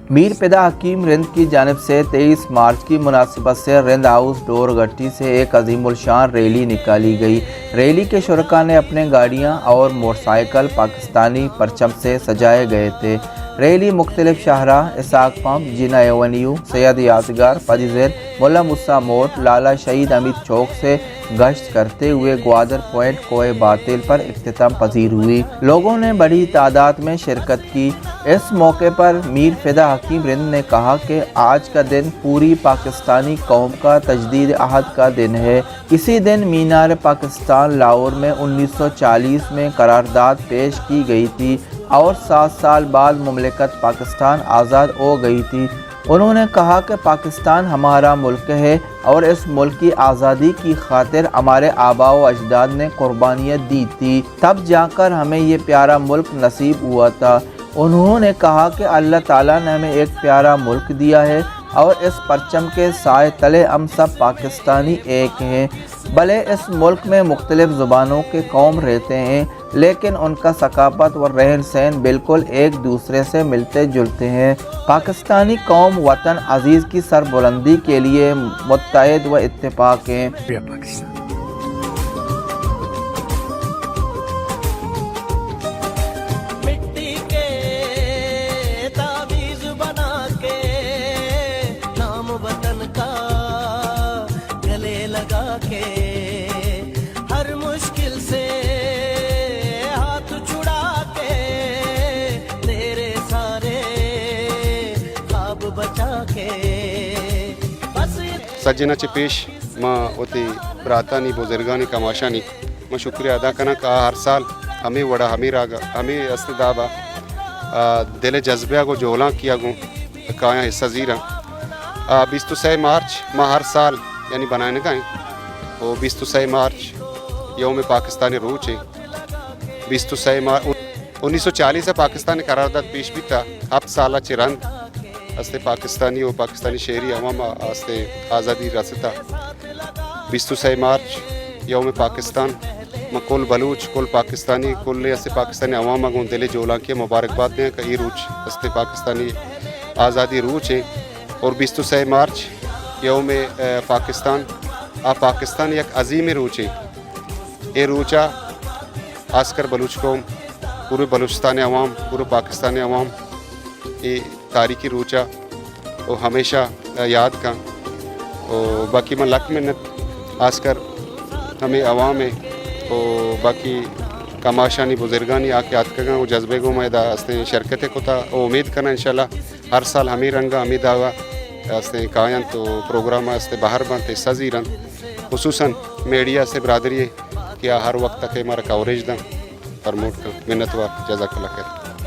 میر فدا حکیم رند کی جانب سے تئیس مارچ کی مناسبت سے رند ہاؤس ڈور گٹی سے ایک عظیم الشان ریلی نکالی گئی۔ ریلی کے شرکا نے اپنے گاڑیاں اور موٹرسائیکل پاکستانی پرچم سے سجائے گئے تھے۔ ریلی مختلف شاہراہ، اسحاق پمپ، جناح ایونیو، سید یادگار، پدیزر، ملا موسی موڑ، لالا شہید حمید چوک سے گشت کرتے ہوئے گوادر پوائنٹ کوہ باتیل پر اختتام پذیر ہوئی۔ لوگوں نے بڑی تعداد میں شرکت کی۔ اس موقع پر میر فدا حکیم رند نے کہا کہ آج کا دن پوری پاکستانی قوم کا تجدید عہد کا دن ہے۔ اسی دن مینار پاکستان لاہور میں انیس سو چالیس میں قرارداد پیش کی گئی تھی اور سات سال بعد مملکت پاکستان آزاد ہو گئی تھی۔ انہوں نے کہا کہ پاکستان ہمارا ملک ہے اور اس ملک کی آزادی کی خاطر ہمارے آبا و اجداد نے قربانیاں دی تھی، تب جا کر ہمیں یہ پیارا ملک نصیب ہوا تھا۔ انہوں نے کہا کہ اللہ تعالیٰ نے ہمیں ایک پیارا ملک دیا ہے اور اس پرچم کے سائے تلے ہم سب پاکستانی ایک ہیں۔ بھلے اس ملک میں مختلف زبانوں کے قوم رہتے ہیں، لیکن ان کا ثقافت و رہن سہن بالکل ایک دوسرے سے ملتے جلتے ہیں۔ پاکستانی قوم وطن عزیز کی سربلندی کے لیے متحد و اتفاق ہیں۔ مٹی کے تعویذ بنا کے، نام وطن کا گلے لگا کے، ہر مشکل سے ہاتھ چھڑا کے، تیرے سارے خواب بچا کے، بس۔ سجنا چہ پیش ما وتی براتانی، بزرگانی، کماشانی من شکریہ ادا کناں کہ آ ہر سال ہمے وڑا، ہمے راگا، ہمے است دابا، آ، دل جذبہ گوں جہلانکیا گوں کایاں حصہ زیراں۔ آ، بیست و سئے مارچ ما ہر سال یعنی بنائینگا ایں۔ و بیست و سئے مارچ یوم پاکستانی روچ ایں۔ بیست و سئے مارچ انیس سو چالیس ء پاکستان ء قرارداد پیش بیتا، ہپت سال ء چہ رند است پاکستانی و پاکستانی شہری عوام ء است آزادی رستا۔ بیست و سئے مارچ یوم پاکستان، من کل بلوچ، کل پاکستانی، کل است پاکستانی عوام ء گوں دل جہلانکی ء مبارکباد دیاں کہ اے روچ است پاکستانی آزادی روچ ایں اور بیست و سئے مارچ یوم، ء، پاکستان، آ پاکستان یک عظیم روچے۔ اے روچا آسکر بلوچ قوم، پورے بلوچستان عوام، پورے پاکستان عوام اے تاریخی روچا و ہمیشہ یاد کن۔ و باقی من لک منت آسکر ہمے عوام ء و باقی کماشانی بزرگانی آ کہ آتکگاں و جذبے گوں ما ادا استیں شرکت کتا و امید کناں انشاءاللہ ہر سال ہمے رنگا ہمے داوا استیں کاینت و پروگرام است بہر بنت، حصہ زیرنت۔ خصوصاً میڈیا سے برادری کہ آ ہر وقت تک مارا کوریج دنت۔ پرموٹ کن۔ منتوار۔ جزاک اللہ خیر۔